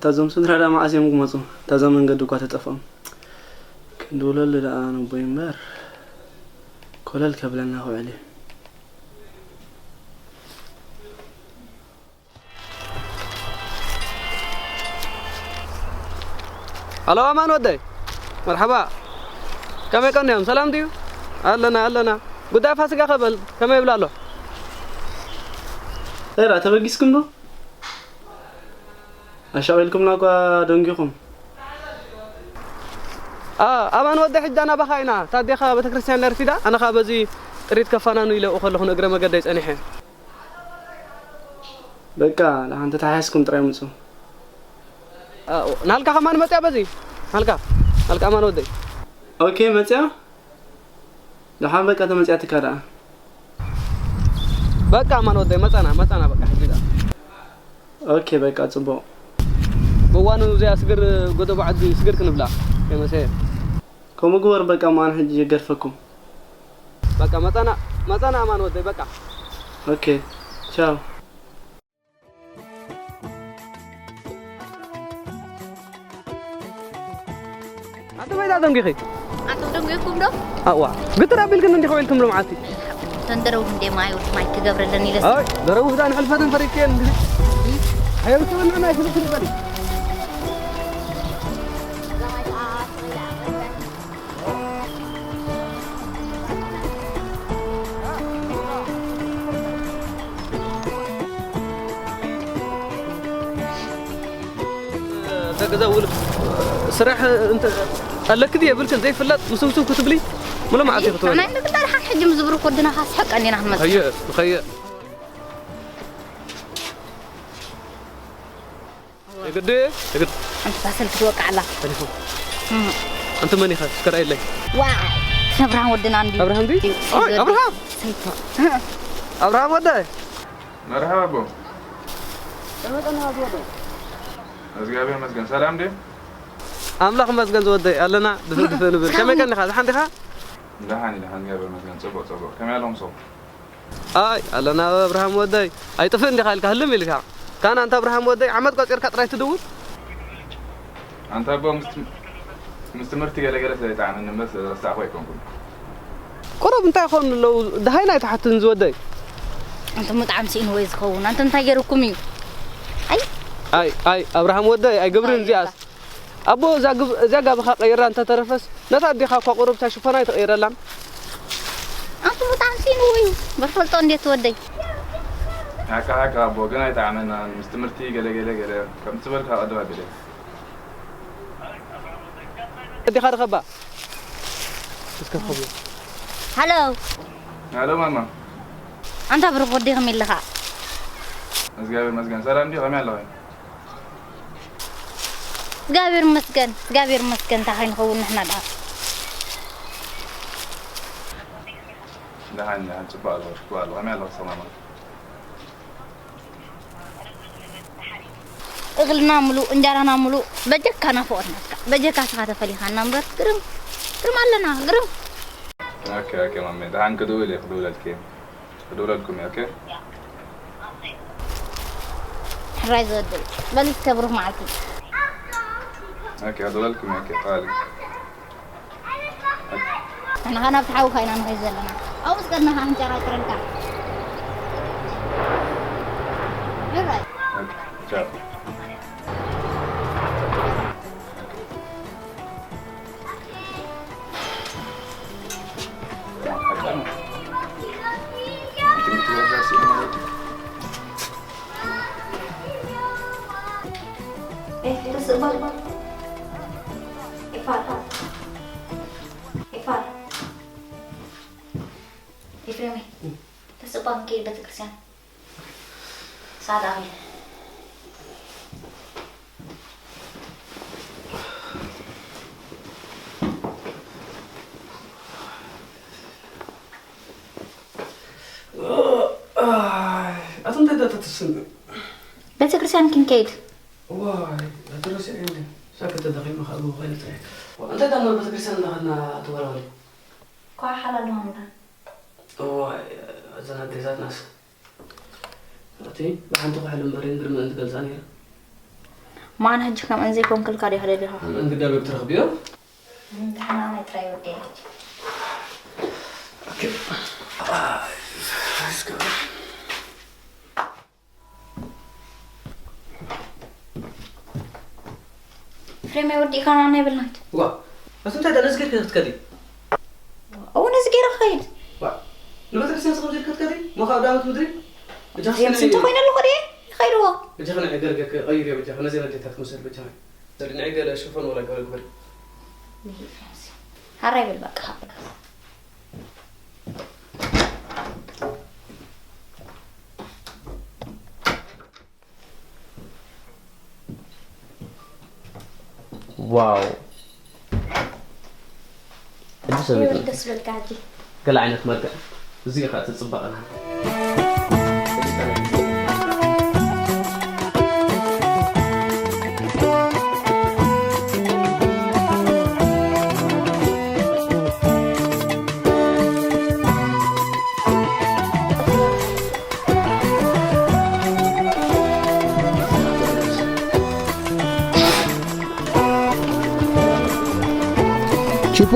እዞም ስድራ ደኣ መዓስ እዮም ክመጹ? እታ እዛ መንገዲ እኳ ተጠፍኦም። ክንድውለሉ ደኣ ንቦይ እምበር፣ ኮለል ከብለና ክውዕል እዩ። ኣሎ ኣማን ወደይ፣ መርሓባ። ከመይ ቀኒዮም? ሰላም ድዩ? ኣለና፣ ኣለና። ጉዳይ ፋሲካ ከበል ከመይ ይብላ ኣሎ? ኸይራ፣ ተበጊስኩም ዶ? ኣሻቒልኩምና እኳ ደንጊኹም። ኣ-፣ ኣማን ወደይ፣ ሕጂ ኣና ባኻ ኢና። እታ ኣዴኻ ቤተክርስትያን ኣርፊዳ፣ ኣነ ኸኣ በዚ ጥሪት ከፋናኑ ኢለ ኣብኡ ከለኹ ንእግረ መገደይ ጸኒሐ። በቃ፣ ደሓን ተተሓሒዝኩም ጥራይ ምጹ። ኣ-፣ ናልካ ከማን መጽያ በዚ። ናልካ፣ ናልካ ኣማን ወደይ። ኦኬ፣ መጽያ? ደሓን በቃ ተመጽያትካ ደኣ። በቃ ኣማን ወደይ፣ መጻና፣ መጻና በቃ ሕጂ ደኣ። ኦኬ፣ በቃ ጽቡቕ። ብእዋኑ እዚኣ ስግር ጎደቦ ዓዲ ስግር ክንብላ። ከመሰ። ከምኡ ግበር በቃ፣ እሞ ኣነ ሕጂ ይገድፈኩም። በቃ መጻና፣ መጻና ኣማን ወደይ በቃ። ኦኬ፣ ቻው። ኣንተ መይዳ ደንጊኺ? ኣቶም ደንጊኹም ዶ? ኣዋ፣ ግትር ኣቢልክን እንዲኹም ኢልክም ሎምዓልቲ። ተንደረው እንዴ ማይ ወድ ማይ ክገብረለን ኢለስ። ኣይ፣ ደረው ብዳ ንሕልፈተን ፈሪቅየን። ኣየብተወን ንሕና ይፍልጥ ንበል። እዛ ገዛ ውልፍ ስራሕ እንተ ኣለኪ ድዩ የብልክን ዘይፍለጥ ምስብስብ ክትብሊ ምሎ መዓልቲ ክትበሊ። ናይ ምግዳል ሓን ሕጂ ምዝብሩ ኮድና ካስሐቀ እንዲና ክንመጽእ። ኸየ፣ ኸየ። የግድ፣ የግድ። ኣንተ ባሰል ክትወቅዕ ኣላ። ተሌፎን። እም። ኣንተ መን ኢኻ? እስከ ርኣየለይ። ዋይ፣ እብርሃም ወድና እንዲ። እብርሃም ድዩ? እዩ። ኦይ፣ እብርሃም! ሰይቶ። እብርሃም ወደይ። መርሓባ ኣቦ። ከመይ ቀኒኻ ዝወደይ? እግዚኣብሔር ይመስገን። ሰላም ድዩ? ኣምላኽ ይመስገን ዝወደይ። ኣለና፣ ድፍእ ድፍእ ንብል። ከመይ ቀኒኻ? ደሓን ዲኻ? ደሓን፣ ደሓን፣ እግዚኣብሔር ይመስገን። ጽቡቕ፣ ጽቡቕ። ከመይ ኣለኹም ሰው? ኣይ፣ ኣለና እብርሃም ወደይ። ኣይጥፍእን ዲኻ ኢልካ ህልም ኢልካ። ካን ኣንታ እብርሃም ወደይ፣ ዓመት ቆጺርካ ጥራይ ትድውል? ኣንታ ኣቦ፣ ምስ ትም-፣ ምስ ትምህርቲ ገለ ገለ ስለ ዝጠዓመኒ እምበር ስለ ዝረሳዕኹ ኣይኮንኩን። ቁሩብ እንታይ ይኾኑ ኣለዉ? ደሃይና ኣይትሓትን ዝወደይ። ኣንቱም ብጣዕሚ ስኢንዎ እዩ ዝኸውን። ኣንቱም እንታይ ገይሩኩም እዩ? ኣይ። ኣይ፣ ኣይ፣ ኣብርሃም ወደይ፣ ኣይገብርን ኣይ፣ እዚኣስ። ኣቦ፣ እዛ ግብ-፣ እዚኣ ጋብኻ ቀይራ እንተተረፈስ፣ ነታ ኣዴኻ እኳ ቁሩብ እታ ሽፎና ኣይትቕይረላን። ኣንቱም ብጣዕሚ ስኢንዎ እዩ። በርፈልጦ እንዴት ትወደይ? ሓቂ፣ ሓቂ ኣቦ፣ ግን ኣይጠዓመናን። ምስ ትምህርቲ ገለ ገለ ገለ ከም ትበልካ ቅድም ኣቢለ። ኣዴኻ ርኸባ። እስከ ኸቡ። ሃሎ። ሃሎ ማማ። ኣንታ ብሩኽ ወዲ ከመይ ኣለኻ? እግዚኣብሔር ይመስገን። ሰላም ድዩ? ከመይ ኣለኺ? እግዚኣብሔር ይመስገን። እግዚኣብሔር ይመስገን። እንታይ ከይንኸውን ንሕና ደኣ? ደሓን፣ ደሓን። ጽቡቕ ኣለኹ፣ ጽቡቕ ኣለኹ። ከመይ ኣለኺ ማማ? እኽልና ምሉእ፣ እንጀራና ምሉእ፣ በጀካ ናፍቖት ናትካ። በጀካ ስኻ ተፈሊኻና እምበር፣ ግርም፣ ግርም ኣለና፣ ግርም። ኦኬ፣ ኦኬ፣ ማሜ። ደሓን ክድውል እየ፣ ክድውለልኪ እየ። ክድውለልኩም እየ፣ ኦኬ? ሕራይ ዘወደይ። በል እስከ ብሩኽ መዓልቲ። ኦኬ፣ ክድውለልኩም እየ፣ ኦኬ፣ ተባሊ። ንሕና ኸኣ ናብቲ ሓውካ ኢና ንኸይድ ዘለና። ኣብኡ ዝቀድመኻ ክንጨራጭረልካ። ሕራይ። ኦኬ፣ ቻው። ኤፍ፣ ተስእ በል። ኤፋር። ኤፋር። ኤፍሬመይ፣ ተስእ በል፣ ንከይድ ቤተክርስትያን። ሰዓት ኣኺሉ። ኣቶ እንታይ ዳታ ትስምዕ? ቤተክርስትያን ክንከይድ። ዋይ፣ ኣቶ ረሲዐ እንዲ። ሳክት ተደኺመ ካብ ኸይነ ጥራይ። እንታይ ዳሞ ቤተክርስትያን እንዳኸድና ተወላወሊ? ኳ ሓላል ሆንዳ። እዋይ፣ እዘን ኣዴታትናስ። እቲ ብሓንቲ ኳሕሊ እምበር ግርመ እንትገልጻ ነይረ። ማን ሕጂ ከምእን ዘይኮንክልካ ዲኻ ደሊኻ? እንግዳ በግ ትረኽብዮ? እንተሓማማይ ጥራይ ወደይ ሕጂ። ፍሬም ኣይወዲእካና ናይ ብልናት። ዋ፣ ኣቲ እንታይ ደኣ ነዚ ጌርካ ክትከዲ? እው ነዚ ገይረ ክኸይድ። ዋ፣ ንቤተክርስትያን ስቕ ኢልካ ክትከዲ? እሞ ካብ ዳዊት ምድሪ? እጃ ፍሬም ስንት ኮይነ ኣለኹ ድየ? ይኸይድዎ። እጃ ኸነ ገርገ ቀይርዮ እጃ ነዚ ረጀታት መሰል በጃ። ንዐይ ገለ ሽፎን ወላ ገለ ግበሪ። ሓራይ በል በቃ። ዋው ሕጂ ሰበይት ደስ በልካ ሕጂ። ገለ ዓይነት መልክዕ እዚ ኢኻ እቲ ጽባቐና። ቹፖ